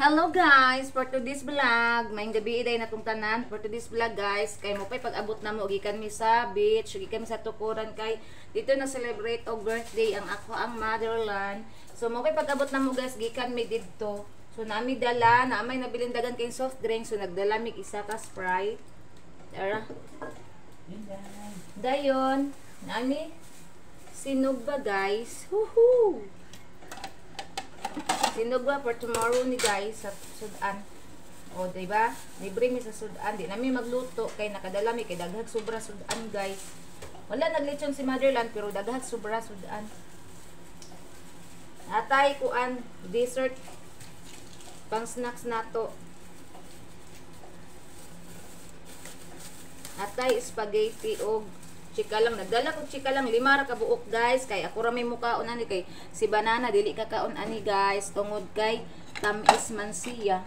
Hello guys, for today's vlog, maayong gabi day natong tanan. For today's vlog guys, kay mo pay pag-abot na mo gikan mi sa beach, gikan mi sa tukuran kay dito na celebrate og birthday ang ako ang motherland. So mo pay pag-abot na mo guys, gikan mi didto. So nami dala, na may nabilin dagan kay soft drink, so nagdala mig isa ka Sprite. Tara. Dayon, nami sinugba guys. Woohoo! Sinugba for tomorrow ni guys sa sudan. O, diba? Libre mi sa sudan. Di nami magluto kay nakadala mi kay daghag sobra sudan guys. Wala naglechon si Motherland pero daghag sobra sudan. Atay kuan dessert pang snacks nato. Atay spaghetti og chika lang. Nagdala kog chika lang, 5 ra ka buok guys kay ako ra may mukaon ani kay si banana dili ka kaon ani guys tungod kay tamis man siya.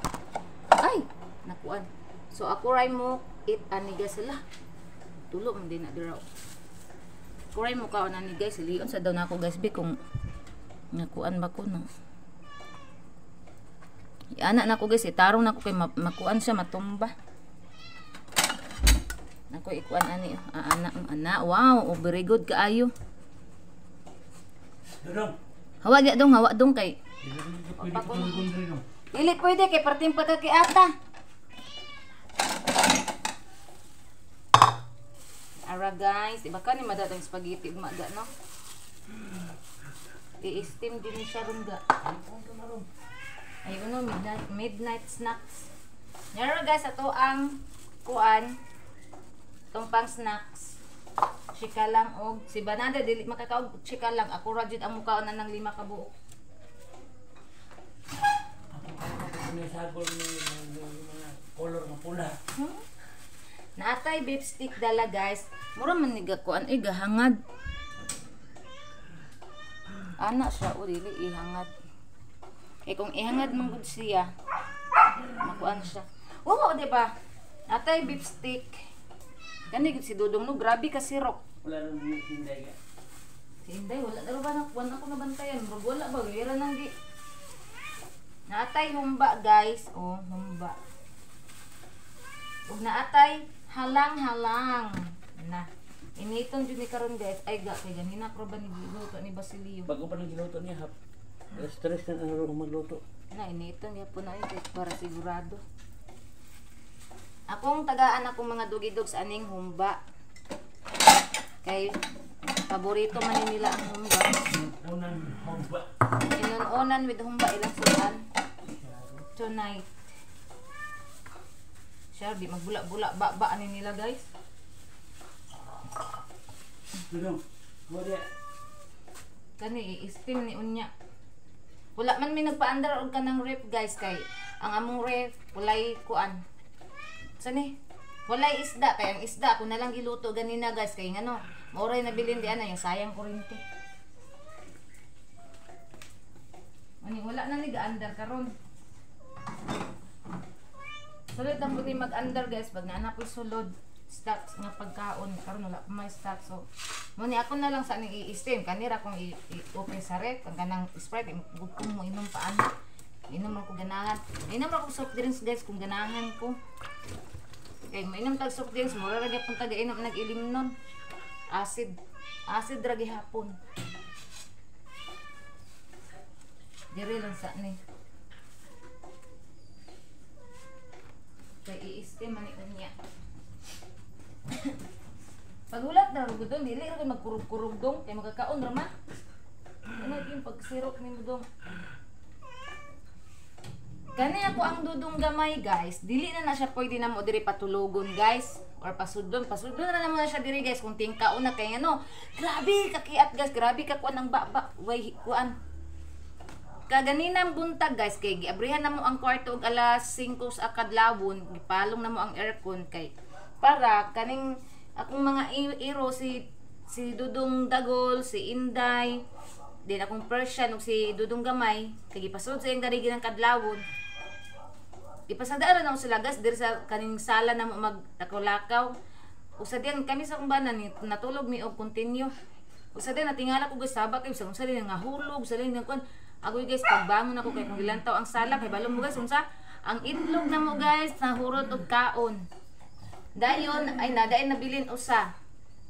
Ay, nakuan. So ako ra mo eat ani guys sila. Tulo man din na dira. Ako ra mo kaon ani guys, lion sa daw nako guys bi kung nakuan ba ko no. Ana nako guys, itarong nako kay makuan siya matumba. Ako ikuan ani ana ana wow, oh, very good kaayo. Dudong. Hawa di dong, hawa dong kay. Dili pwede kay perting pagkakiata. Ara guys, iba ka ni madatang spaghetti umaga no. I-steam din siya ron ga. Ayun no, midnight snacks. Naro guys, ato ang kuan tong pang snacks. Chika lang og si banana dili makakaog chika lang. Ako ra jud ang mukaon na ng 5 ka buok. Ako ni mga color nga pula. Naatay beef stick dala guys. Mura man ni gakuan ay gahangad. Ana siya o dili ihangad. Kay kung ihangad man gud siya, makuan siya. Oo, di ba? Natay beef stick. Kani gud si Dudong no, grabe ka sirok. Wala nang si Inday ka. Si Inday wala na ba nakuan ako nabantayan, murag wala ba wala nang gi. Naatay humba guys, oh humba. Ug naatay halang-halang. Na. Initon jud ni karon guys. Ay ga kay ganina ko ba ni giluto ni Basilio. Bago pa nang giluto niya hap. Stress na ang magluto. Na initon gyapon na yun para sigurado. Akong tagaan akong mga dugidog sa aning humba. Kay paborito man nila ang humba. Unan humba. Inununan with humba ilang sudan. Tonight. Siya di magbula-bula ba ani nila guys. Dudong. Wala. Kani i-steam ni unya. Wala man mi nagpaandar og kanang ref guys kay ang among ref walay kuan. Sani? Walay isda kay ang isda ako na lang giluto ganina guys kay ngano, mauray nabilin di ana yung sayang kuryente. Ani wala na ni gaandar karon. Sulod ang buti mag-andar guys pag naana ko'y sulod stocks nga pagkaon karon wala pa may stock so mo ni ako na lang sa ning i-steam kanira kung i-open sa ref ang kanang Sprite gugkong mo inom pa ana. Inom ra ko ganahan. Inom ra ko soft drinks guys kung ganahan ko. Kay mainom tag soft drinks mura ra gyapon taga inom nag-ilim nun. Acid. Acid ra gihapon. Diri lang sa ni. Kay i-steam man ni unya. Pagulat na rugod dong, dili ra magkurug-kurug dong kay makakaon ra man. Ano yung pagsirok nimo dong? Kani ako ang Dudong gamay guys, dili na na siya pwede na mo diri patulogon guys or pasudlon, pasudlon na na mo na siya diri guys kung tingkaon na kay ano. Grabe kakiat guys, grabe ka kuan ang baba, way kuan. Kaganinang buntag guys kay giabrihan na mo ang kwarto og alas 5 sa kadlawon, gipalong na mo ang aircon kay para kaning akong mga iro si Dudong Dagol, si Inday, din akong Persian ug si Dudong Gamay kay gipasulod sa iyang diri ng kadlawon. Ipasadaan na sila guys diri sa kaning sala na mo maglakaw-lakaw. Usa diyan kami sa kumbana ni natulog mi og continue. Usa diyan natingala ko guys sabak kay usa din nga hulog, usa din nga kuan. Agoy guys, pagbangon ako kay kung gilantaw ang sala kay balong mo guys unsa ang itlog na mo guys nahurot og kaon. Dayon ay nadayon nabilin usa.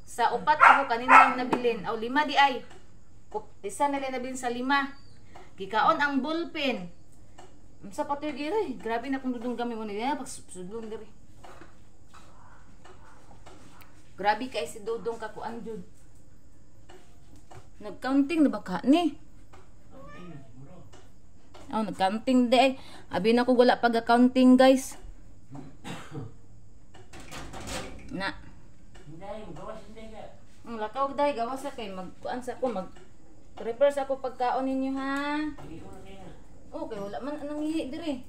Sa upat ako kanina lang nabilin. Aw lima di ay. Isa na lang nabilin sa lima. Gikaon ang bullpen. Unsa pa toy giri? Grabe na kung dudong gamay mo niya pagsudlong diri. Grabe kay si Dudong kakuan jud. Nagcounting na ba ka ni? Oh, nagcounting di ay. Abi na ko wala pag-accounting guys. Na. Ang lakaw day gawas sa kay magkuan sa ko mag prepare sa ako pagkaon ninyo ha. Okay, wala man anang ihi dire.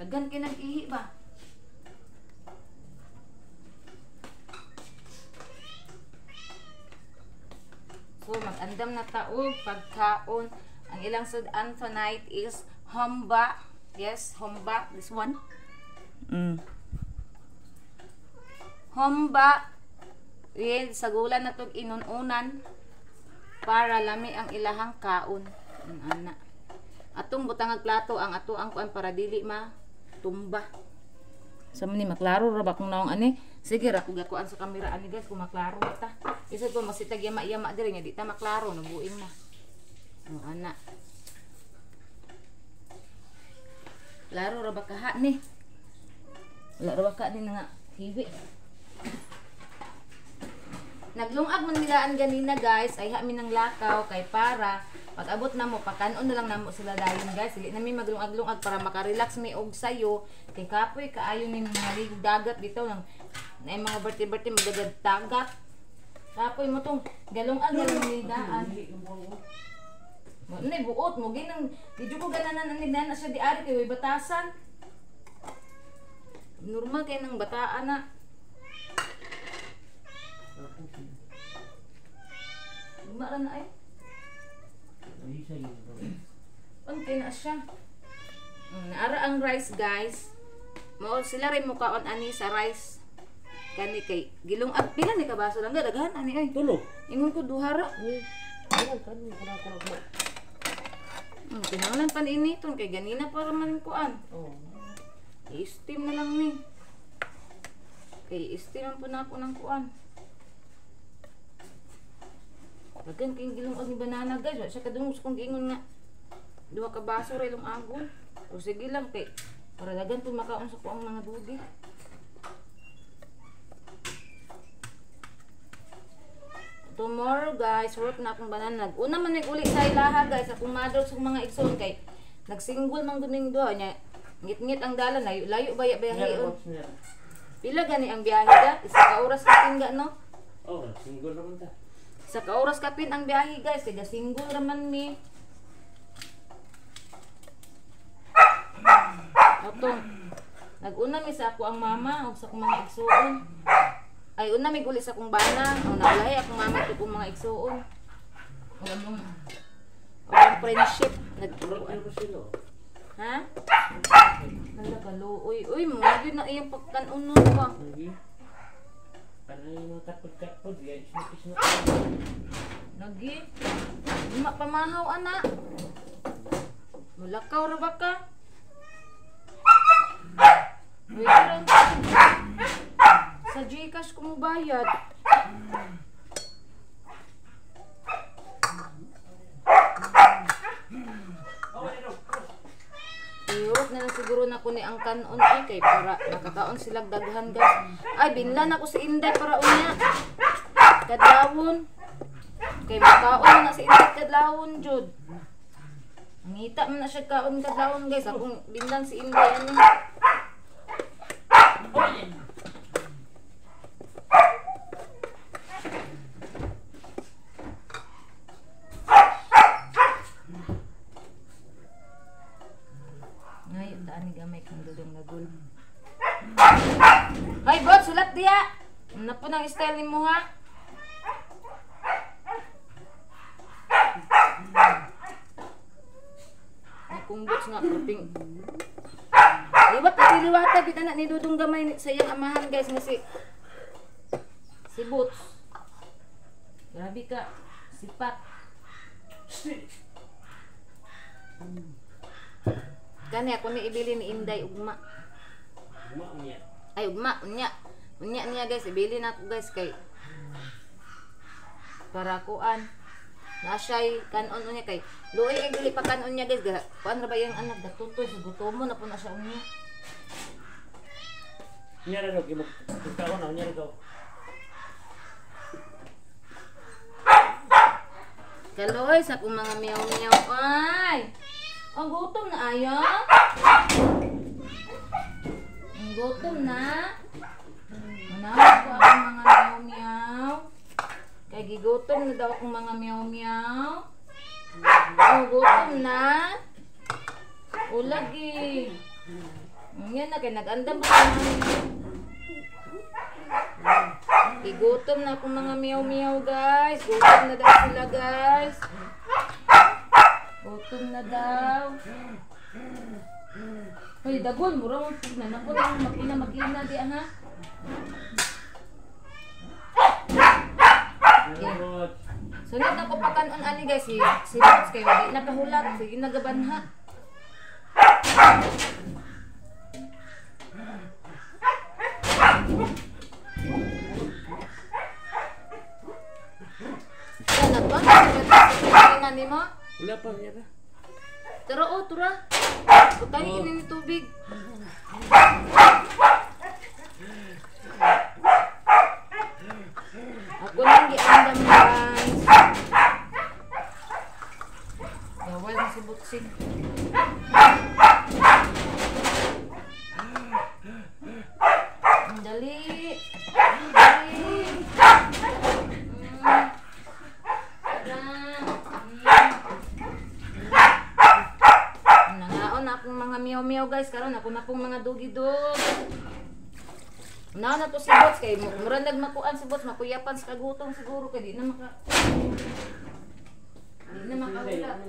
Daghan kay nag-ihi ba? So mag-andam na taog pagkaon. Ang ilang sudan tonight is humba. Yes, humba. This one. Humba. With sagulan na tog inununan para lami ang ilahang kaon. Ana. Atong butangag plato ang ato ang kuan para dili ma tumba. Sa man ni maklaro ra ba kung naong ani? Sige ra kog gakuan sa kamera ani guys kung maklaro ta. Isod ko masitag yama-yama diri nga di ta maklaro nabuing na. Oh, ana. Klaro ra ba kaha ni? Wala ra ba ka ni nga hiwi. Naglungag man nilaan ganina guys, ay ha mi nang lakaw kay para pag abot na mo pakanon na lang namo sila dayon guys. Dili na mi maglungag-lungag para makarelax mi og sayo kay kapoy kaayo ning mga ligog dagat dito nang na mga birthday magdagad tagat. Kapoy mo tong galungag na lang ni daan. Mo ni buot mo ginang di jud ko gananan ani na siya di ari kay way batasan. Normal kay nang bataan na. Luma na ay. Okay na siya. Naara ang rice guys. Mao sila rin mukaon ani sa rice. Kani kay gilungag pila ni kabaso lang daghan ani ay. Tulo. Ingon ko duha ra. Kinahanglan pa niini ton kay ganina para man kuan. Oh. I-steam na lang ni. Kay i-steam po na ako ng kuan. Daghan kay gilungag ni banana guys. Wa siya kadungog sa kong giingon nga duha ka baso ra ilong agon. O sige lang kay para daghan pud makaon sa kuang mga dugi. Tomorrow guys, work na akong banana. Nag-una man mig uli sa ilaha guys, akong mother sa mga igsoon kay nagsingle man gud ning duha nya. Ngit-ngit ang dalan, layo baya biyahe. Pila gani ang biyahe ga? Isa ka oras kapin ga no? Oh, single naman ta. Sa ka oras kapin ang biyahe guys, kay single raman mi. Otong nag-una mi sa ako ang mama ug sa akong mga igsuon. Ay una mi uli sa akong bana, o naulahi akong mama ug akong mga igsuon. Ug among friendship nagturuan. Ha? Hala ka luoy. Uy, mo gyud na iyang pagkan-unon ba. Panay mo takod-takod, ya isnok-isnok. Lagi. Lima pamahaw ana. Mulakaw ra ba ka? Wait lang. Sa GCash ko mo bayad. Iyurot na lang siguro na ko ni ang kanon ay kay para makakaon sila daghan guys. Ay binlan ako si Inday para unya. Kadlawon. Kay makaon na si Inday kadlawon jud. Ngita man na siya kaon kadlawon guys. Akong binlan si Inday ani. Ngayon daan ni gamay kang dudong nagul. Hoy bot, sulat diya. Ano po nang style nimo ha? Kung bots nga kaping. Liwat na liwata gid anak ni Dudong gamay sa iyang amahan guys nga si Boots. Grabe ka sipat. Kani ako ni ibili ni Inday ugma. Ugma niya. Ay ugma unya. Unya niya guys, ibili na ako guys kay para kuan. Na siya'y kanon unya kay luoy kay dili pa kanon niya guys. Kuan ra ba iyang anak gatutoy sa gutomo na po na siya unya. Unya ra daw gimok kaon na unya ra daw. Kaloy sa akong mga miyaw-miyaw ay. Ang gutom na ayo. Ang gutom na. Manawag ko akong mga miyaw-miyaw. Kay gigutom na daw akong mga miyaw-miyaw. Oh, gutom na. Ulagi. Yan na, kay nag-andam pa kami. Gigutom na akong mga miyaw-miyaw, guys. Gutom na daw sila, guys. Gutom na daw. Hoy, dagol, mura mong pugna. Naku, makina, makina, di, ha? Okay. Sunod na ko pakanon ani guys, si Boots kayo di nakahulat, sige nagabanha. Ano to? Ano nimo? Wala pa niya. Tara oh, tura. Butangin ini ni tubig. Ako nang giandam guys. Gawal na si Butsing. Dali. Dali. Nangaon na akong mga miyaw-miyaw guys. Karon ako na pong mga dugi-dug. Unahan na to si Bots kay mura nagmakuan si Bots, makuyapan sa kagutom siguro kay di na makahulat.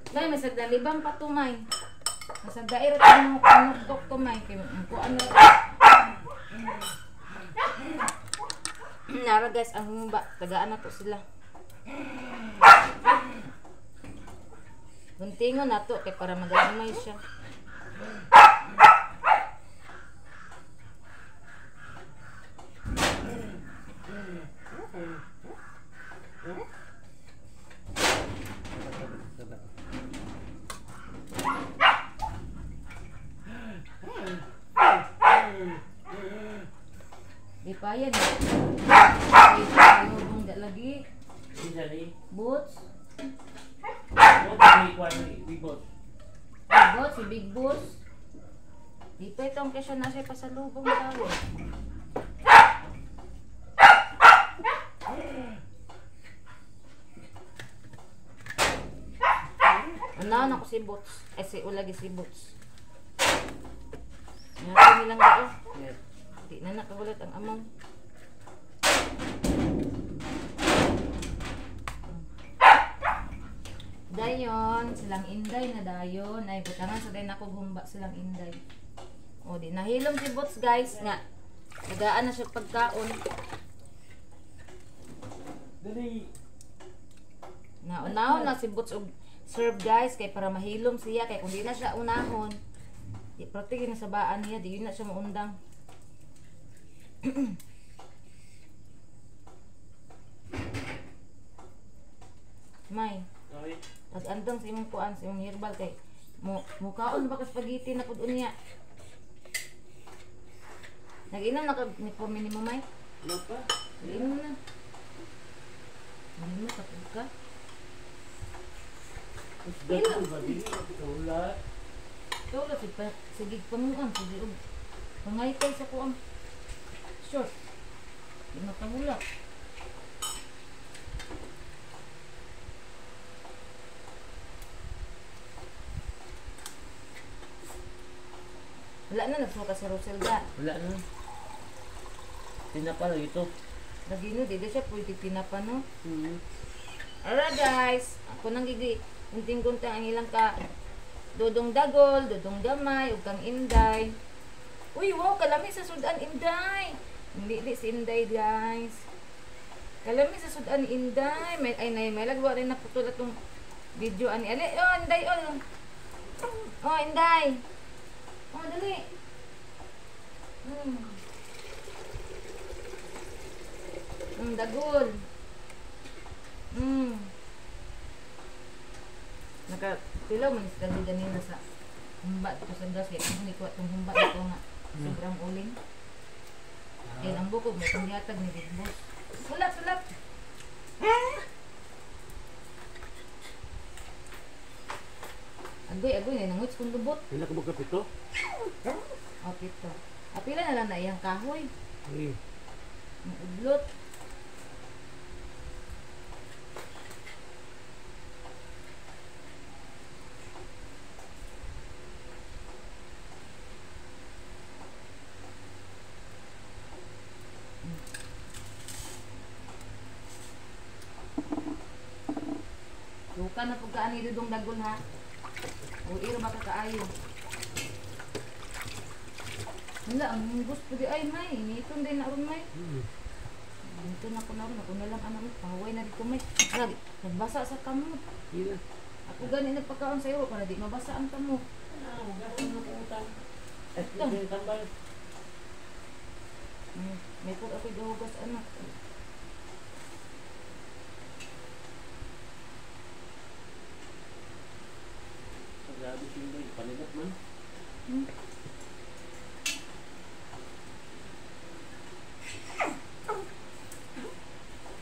Day may sagdalibang pa tumay. Masagdaira ta mo kanuktok tumay kay kuan ra. Nara guys ang humba, tagaan na to sila. Guntingon na to kay para magamay siya. Di pa yan. Lagi. Boots. Big Boss. Big Boss, si Big Boss. Di pa itong kesyo na siya pasalubong tao. Ano ako si Boots. Ay, si ulagi si Boots. Natin nilang gao. Di na nakagulat ang among. Dayon, silang Inday na dayon. Ay, butangan sa dayon ako humba silang Inday. O, di nahilom si Boots guys nga. Nagaan na siya pagkaon. Dali. Naunahon na si Boots og serve guys kay para mahilom siya kay kung di na siya unahon. Di prati na sa baan niya, di yun na siya maundang. May. Pag-andam sa imong kuan, sa imong herbal kay mukaon ba ka spaghetti na pud unya. Nag-inom na ka ni ni mo may? Wala pa. Nag-inom na. Nag-inom ka pud ka. Wala. Wala sige panguan, sige og pangaytay sa kuang short. Di makahula. Wala na, nagsuka si Roselda. Wala na. Tinapa lang ito. Lagi no, dito siya pwede tinapa no. Alright guys, ako nang gigi. Kunting-kunting ang ilang ka dodong dagol, dodong gamay, ug kang Inday. Uy, wow, kalami sa sudan Inday. Hindi di si Inday guys. Kalami sa sudan Inday. May ay nay may lagwa rin naputol atong Video ani ali oh Inday oh. Oh Inday. Oh dali. Dagol. Naka tilaw man sa dagol ganina sa humba to sa gas kay kung ikuha tong humba ito nga sobrang uling. Kaya ang bukog mo itong yatag ni Big Boss. Sulat, sulat. Agoy, agoy, nanguts kong lubot. Pila ka ba kapito? O, pito. Pila na lang na iyang kahoy. Ay. Ang udlot. Luka na pagkaan ni Dudong Dagol ha. O iro baka kaayo. Wala, ang gusto di ay may. Initon din na ron may. Dito na ko na ron. Ako na lang anak mo. Panguway na dito may. Lagi, nagbasa sa kamot. Yeah. Ako gani nagpakaon sa iro para di mabasa ang kamot. May pag ako'y gahugas anak. Grabe siya yung panigat man.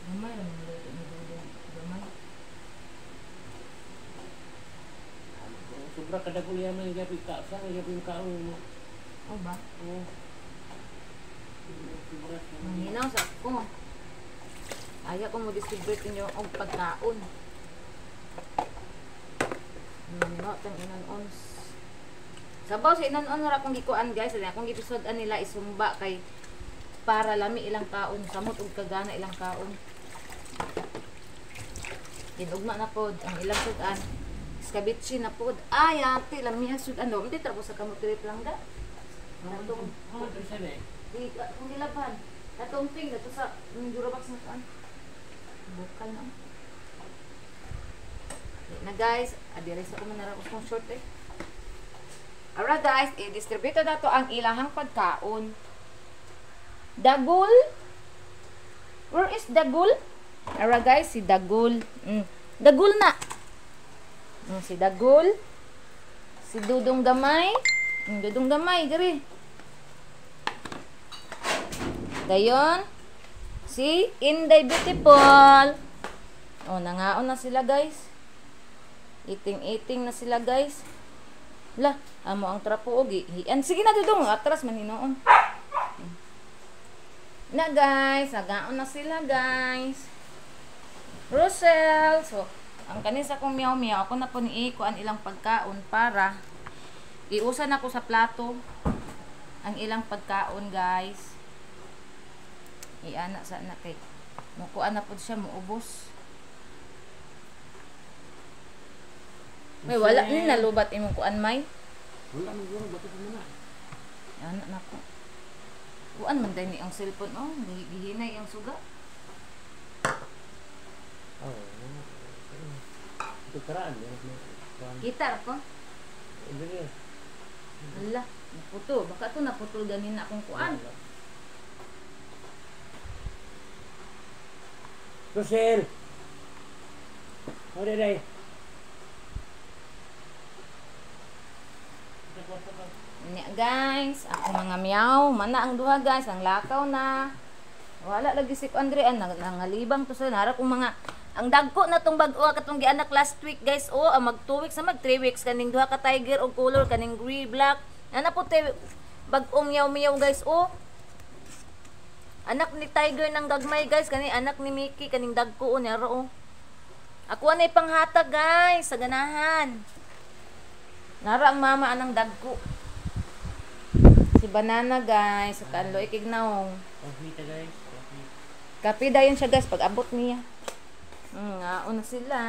Gamay lang ang luto ni Dudong. Gamay. Sobra kadagol yan man. Gabi ka. Saan gabi yung kaon mo? O ba? Oo. Sobra. Manghinaw sa ako. Ayaw ko mo distribute ninyo og pagkaon. Manghinaw tang inan-on. Sabaw sa inan-on ra akong gikuan guys. Akong gipisod-an nila isumba kay para lami ilang kaon. Samot og kagana ilang kaon. Ginugma na pod ang ilang sud-an. Iskabitsi na pod. Ay ate, lami ang sud-an. No, hindi trabo sa kamot diri plangga. Atong kung gilaban. Atong ping dato sa Durabox na kaan. Bukal na. Na guys, adire sa ko man nara kong short eh. Alright guys, i-distribute na to ang ilahang pagkaon. Dagul? Where is Dagul? Alright guys, si Dagul. Dagul na. Si Dagul. Si Dudong Gamay. Dudong Gamay, diri. Dayon, si Inday Beautiful. Oh, nangaon na sila guys. Eating-eating na sila guys. La, amo ang trapo og hian. Sige na Dudong, atras man hinuon. Na guys, nagaon na sila guys. Rosel, so ang kanis akong miyaw miyaw, ako na po ni ikuan ilang pagkaon para iusan ako sa plato ang ilang pagkaon guys. Iana sa anak kay mukuan na po siya muubos. May wala ni nalubat imong kuan may. Wala man guro bakit mo na. Ana nako. Kuan man day ni ang cellphone oh, gihinay ang suga. Oh. Tukaraan. Kita ko. Dili. Ala, naputo. Baka to naputol ganin na akong kuan. Rosel. Ore day. Nya guys, ako mga miyaw, mana ang duha guys, ang lakaw na. Wala lagi si Andre ang nangalibang to sa nara kung mga ang dagko na tong bag-o katong gianak last week guys oh, ang mag 2 weeks na mag 3 weeks kaning duha ka tiger og color kaning gray black. Ana po te bag-ong miyaw miyaw guys oh. Anak ni tiger ng gagmay guys, kani anak ni Mickey kaning dagko oh niya oh. Ako anay panghatag guys sa ganahan. Nara ang mama anang dagko. Si banana guys, sa kanlo ikignaw. Coffee ta guys, coffee. Kape dayon siya guys pag abot niya. Ngaon na sila.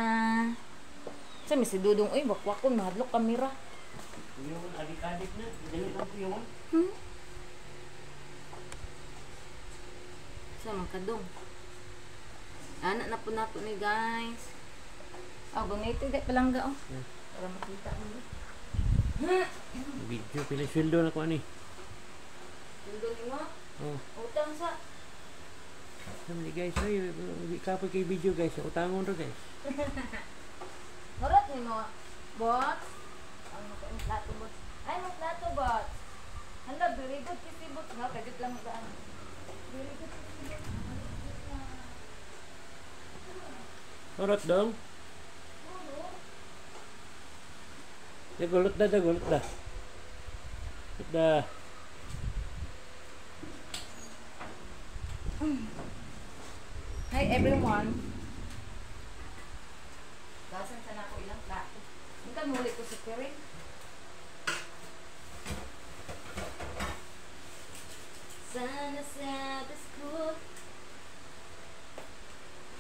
Sa mi si Dudong uy bakwakon mahadlok kamera. Yung adik-adik na, dali lang po yun. Sa man kadong. Ana na po nato ni guys. Oh, guniti di palangga oh. Yeah. Para makita mo. Video pila sweldo na ko ani. Sweldo nimo? Oh. Utang sa. Sabi guys, ay kapoy kay video guys, utangon ra guys. Murot nimo, bot. Ang plato bot. Ay, mo plato bot. Hala, very good kasi bot. No, kajut lang gaan. Very good kasi bot. Murot dong. Dagulot da, dagulot da. Da. Hi everyone. Gasan sana ako ilang plato. Hindi muli ko sa Kering. Sana sa school.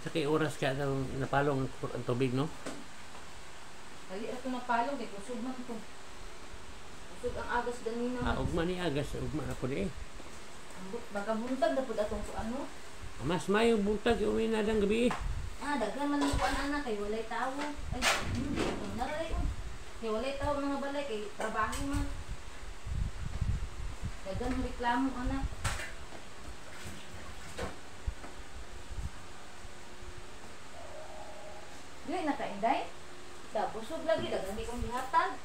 Sa kay oras ka daw napalong ang tubig, no? Dali ra ko napalong kay kusog man ko. Kusog ang agas ganina. Ah, ugma ni agas, ugma ako di eh. Baka buntag na pud atong ano. Mas mayo buntag uwi na dang gabi. Ah, daghan man ang kuan ana kay walay tawo. Ay, hindi naray. Kay walay tawo mga balay kay trabaho man. Daghan reklamo ana. Dili na ka Inday? Da busog lagi daghan di kong gihatag.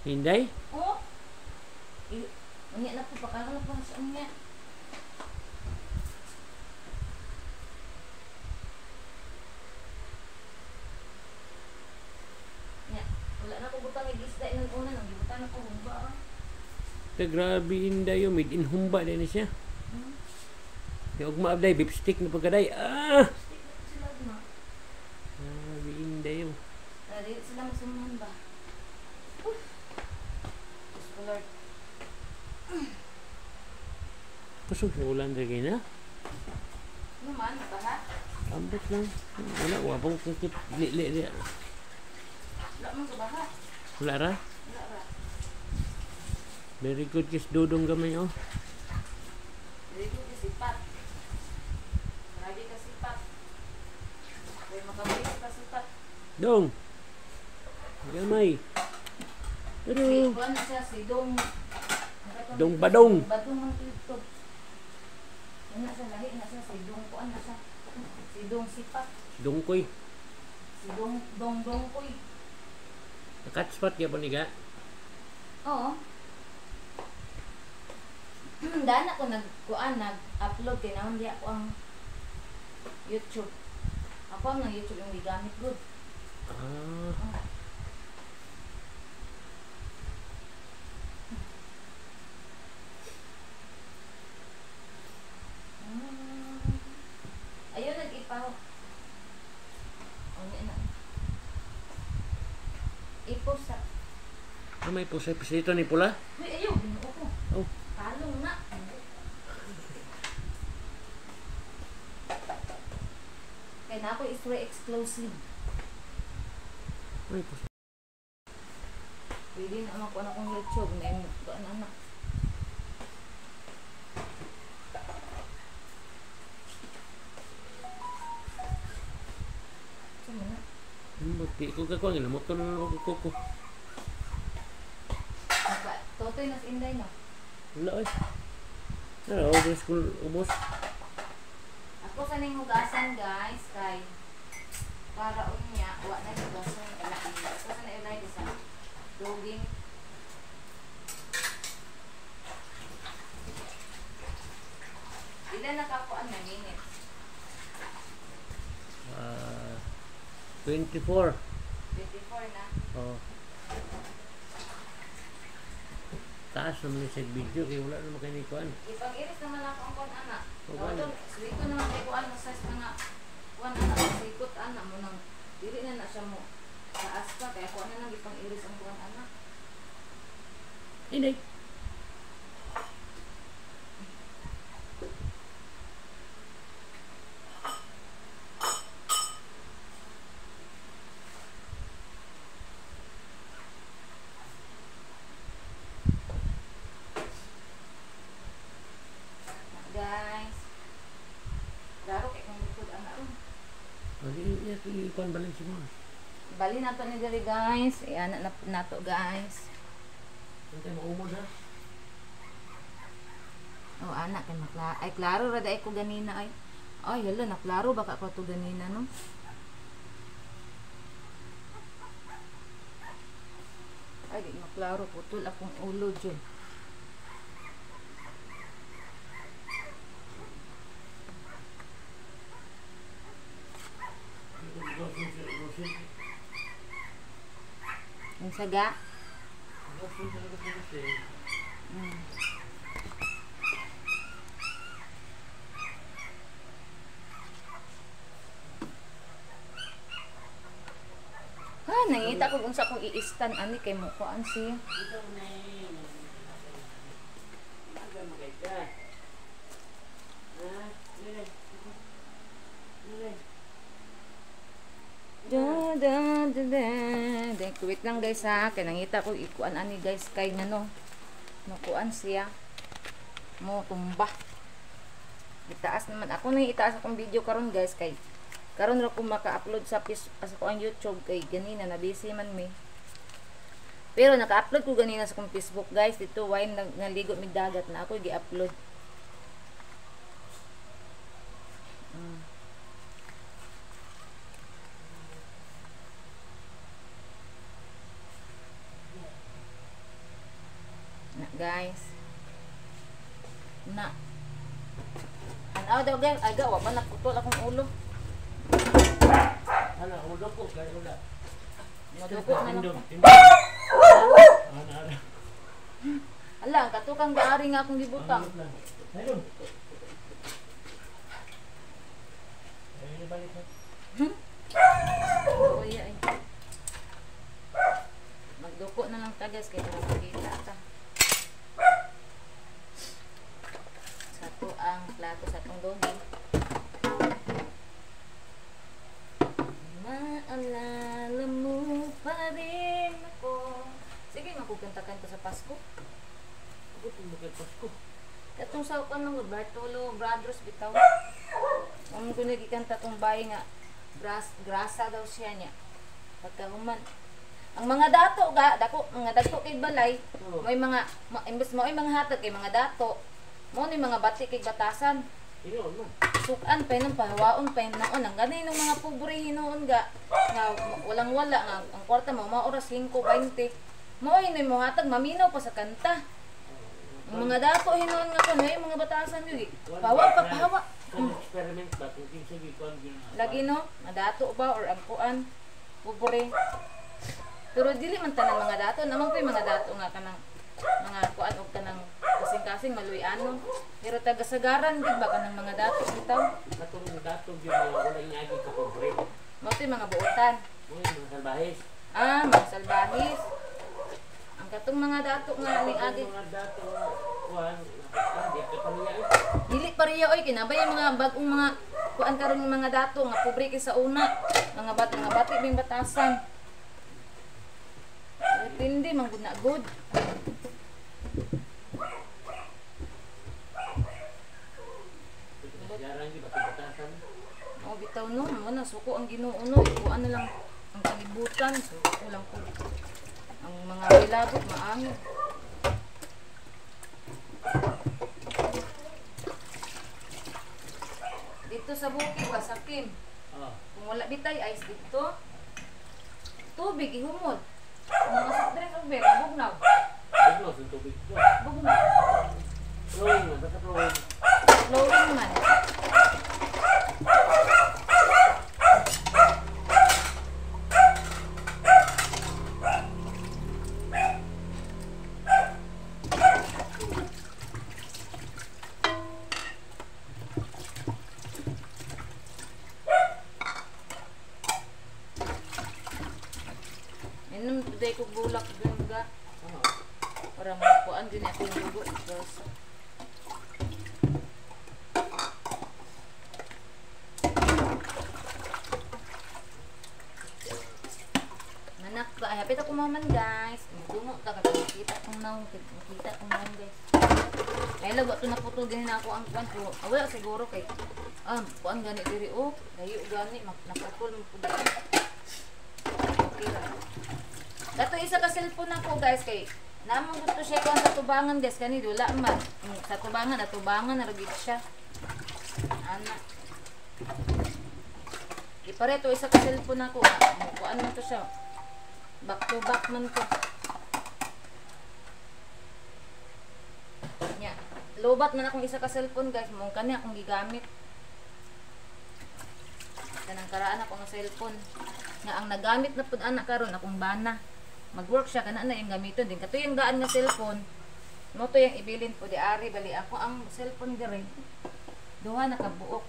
Inday? Oh. Unya na po baka na po sa unya. Nya, wala na ko butang isda inon una nang gibutan ako humba. Ta grabe Inday, made in humba din siya. Di ugma abday beef stick na pagkaday. Ah! Stick na sila ugma. Grabe Inday. Dali sila masuman ba? Uf. Diyos ko Lord. Kusog sa ulan diri na. Ano man, baha? Ambot lang. Wala, wabong kikip. Li, li, li. Wala man sa baha. Wala ra? Wala ra. Very good kiss Dudong gamay oh. Very good kasipat. Grabe kasipat. Kaya makabili kasipat. Dong! Gamay. Pero... Si, na siya, si Dong. Dong Badong. Badong ang ito. Ano siya, lahi na siya, si Dong kuan na siya. Si Dong Sipat. Dongkoy. Si Dong, Dong Dongkoy. Nakatspot kaya po niga? Oo. Daan ako nagkuan, nag-upload kay naon di ako ang YouTube. Ako ang YouTube yung gigamit good. Ah. Oh. Ayun, nag-ipaw. Oh, na. Ipo sa. Ah, may pusa dito ni pula? Uy, ayaw, binuo ko. Oh. Palong na. Kaya na ako istorya exclusive. May pusa. Pwede na makuha na akong YouTube. Na yung anak. Buti ko ka kuang motor na ako kuko. Totoy nas Inday no. Wala oy. Nara ubos ko ubos. Ako sa ning hugasan guys kay para unya wa na hugasan wala. Ako sa na ilay sa doging. Ilan na ka kuan na minutes? 24. 24 na. Oo. Oh. Taas naman yung video kaya wala naman kayo ni kuan. Ipag-iris naman ako ang kuan anak. Oh, Suwito naman kay kuan sa mga kuan anak sikot anak mo nang dili na na siya mo taas pa kaya kuan na lang ipang-iris ang kuan anak. Inay. Guys. Laro kay kung likod ang aron. Ikuan balance mo. Bali nato ni diri guys. Iana na nato guys. Antay maumod ha. Oh ana kay makla. Ay klaro ra dai ko ganina ay. Ay hala naklaro baka ko to ganina no. Ay di maklaro putol akong ulo jud. Ang saga. Ha, nangita ko unsa akong iistan ani kay mo kuan siya. Da da da da. Da, wait lang guys ha, kay nangita ko ikuan ani guys kay ngano. Makuan siya. Mo tumba. Itaas naman ako na itaas akong video karon guys kay karon ra ko maka-upload sa sa ko ang YouTube kay ganina na busy man mi. Pero naka-upload ko ganina sa akong Facebook guys dito why naligo mig dagat na ako gi-upload. Na guys. Na. Anaw daw guys, ay gawa pa naputol akong ulo. Ana, ulo ko kay wala. Madugo na lang. Ala, ang katukang gaari nga akong gibutang. Kuya ay. Magduko na lang ta guys kay para makita ta. Sa to ang plato sa tong dogi. Maalala mo pa rin ako. Sige, makukanta-kanta sa Pasko. Ako tumukay Pasko. Katong sa ukan ng Bartolo Brothers bitaw. Ang ko nagikanta tong bahay nga grasa daw siya niya. Pagkahuman. Ang mga dato ga, dako mga dagko kay balay, Oh. may mga imbes mo ay mga hatag kay mga dato. Mo ni mga bati kay batasan. Inoon man. Sukan pa yun, pahawaon pa yun naon. Ang ganun yung mga pobre hinuon ga, nga walang wala nga ang kwarta mo maoras 5.20. Mo ay mo hatag maminaw pa sa kanta. Ang mga dato hinuon nga kuno yung mga batasan gyud. Pahawa pa pahawa. Experiment ba kung kinsa gikuan gyud. Lagi no, madato ba or ang kuan pobre. Pero dili man tanan mga dato, namang pa mga dato nga kanang mga kuan og kanang kasing-kasing maluy-ano. Pero taga-sagaran gid ba kanang mga dato bitaw? Katong dato gyud nga wala inagi ka pobre. Mao to'y mga buotan. Mo mga salbahis. Ah, mga salbahis. Ang katong mga dato nga ning agi mga dato kuan di ka paniya. Dili pareha oy kinabay ang mga bag-ong mga kuan karon ng mga dato nga pobre kay sa una. Mga bat mga bati bing batasan. Depende man gud na good. Sagaran gyud batasan. O bitaw no, mo na suko ang Ginoo no, ikuan na lang ang kalibutan, suko lang ko. Ang mga bilabot maango. Dito sa bukid ba sa Kim? Oh. Kung wala bitay ice dito. Tubig ihumod. Ang mga soft drink ug beer, bugnaw. Bugnaw sa tubig ko. Bugnaw. Flowing man, basta flowing. Flowing man. Inom today ko bulak gangga. Para makuan din akong dugo. Manak ba? Ay, hapit ako maman guys. Dungo ta ka makita kong naong, makita kong naong guys. Ay lawa to naputol ganin ako ang kuan ko. Ah, wala siguro kay kuan gani diri oh. Layo gani naputol mo pud. Kato isa ka cellphone ako guys kay namang gusto siya kuan sa tubangan guys kani dula man. Sa tubangan atubangan na ra gid siya. Ana. Ipareto isa ka cellphone ako. Kuan man to siya. Back to back man to. Nya, lobat man akong isa ka cellphone guys, mong kani akong gigamit. Kanang karaan ako nga cellphone. Nga ang nagamit na pud ana karon akong bana. Mag-work siya kana na yung gamiton din. Kato yung daan nga cellphone. Mo to yung ibilin po di ari bali ako ang cellphone dire. Duha na kabuok.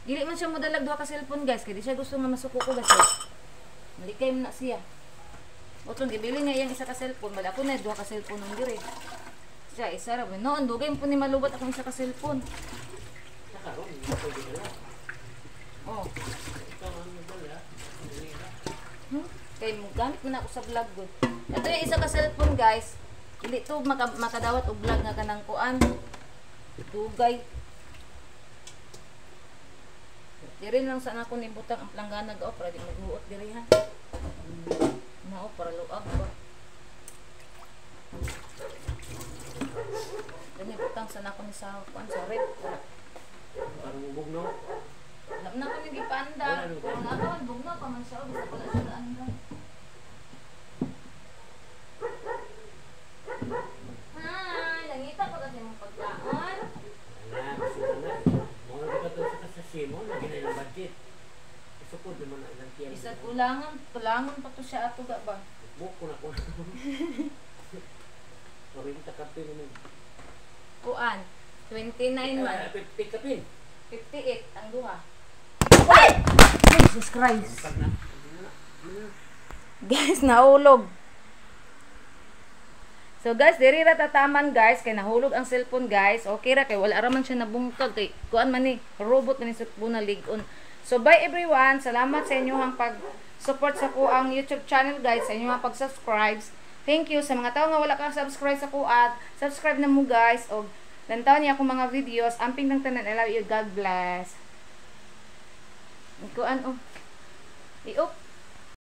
Dili man siya modalag duha ka cellphone guys kay di siya gusto nga masuko ko guys. Malikay man na siya. Otong gibilin niya iyang isa ka cellphone, bali ako na duha ka cellphone nung dire. Siya isa ra noon dugay po ni malubat akong isa ka cellphone. Sa karon, hindi ko dala. Oh. Ikaw ang nagdala. Dili ra. Kay mo gamit man ako sa vlog gud. Kato yung isa ka cellphone guys. Dili to makadawat og vlog nga kanang kuan. Dugay. Diri lang sana ako nibutang ang planggana ga para di maghuot diri ha. Mao para luag ba. Dili butang sana ako ni sa kuan sa rep. Parang bugno. Alam na ko ni gipanda. Wala Kung na ako bugno pa man siya basta wala siya naandam. Hi, nangita pa kasi mong pagkaon. Ana, gusto na. Mga di ka to sa kasasimo, nagina yung budget. Isukod naman na ilang tiyan. Isa kulangan, kulangan pa to siya ato ga ba? Buko na ko. 40 kapin naman. Kuan, 29 man. 50 kapin. 58 ang duha. Ay! Jesus Christ. Pag na. Guys, nahulog. So guys, diri ra tataman guys kay nahulog ang cellphone guys. Okay ra kay wala ra man siya nabungkag kay kuan man ni robot man ni sa puna lig-on. So bye everyone. Salamat sa inyong pag-support sa kuang YouTube channel guys, sa inyong pag-subscribe. Thank you sa mga tao nga wala ka subscribe sa kuat. Subscribe na mo guys og lantaw niya akong mga videos. Amping ng tanan. I love you. God bless. Kuan oh. I-up.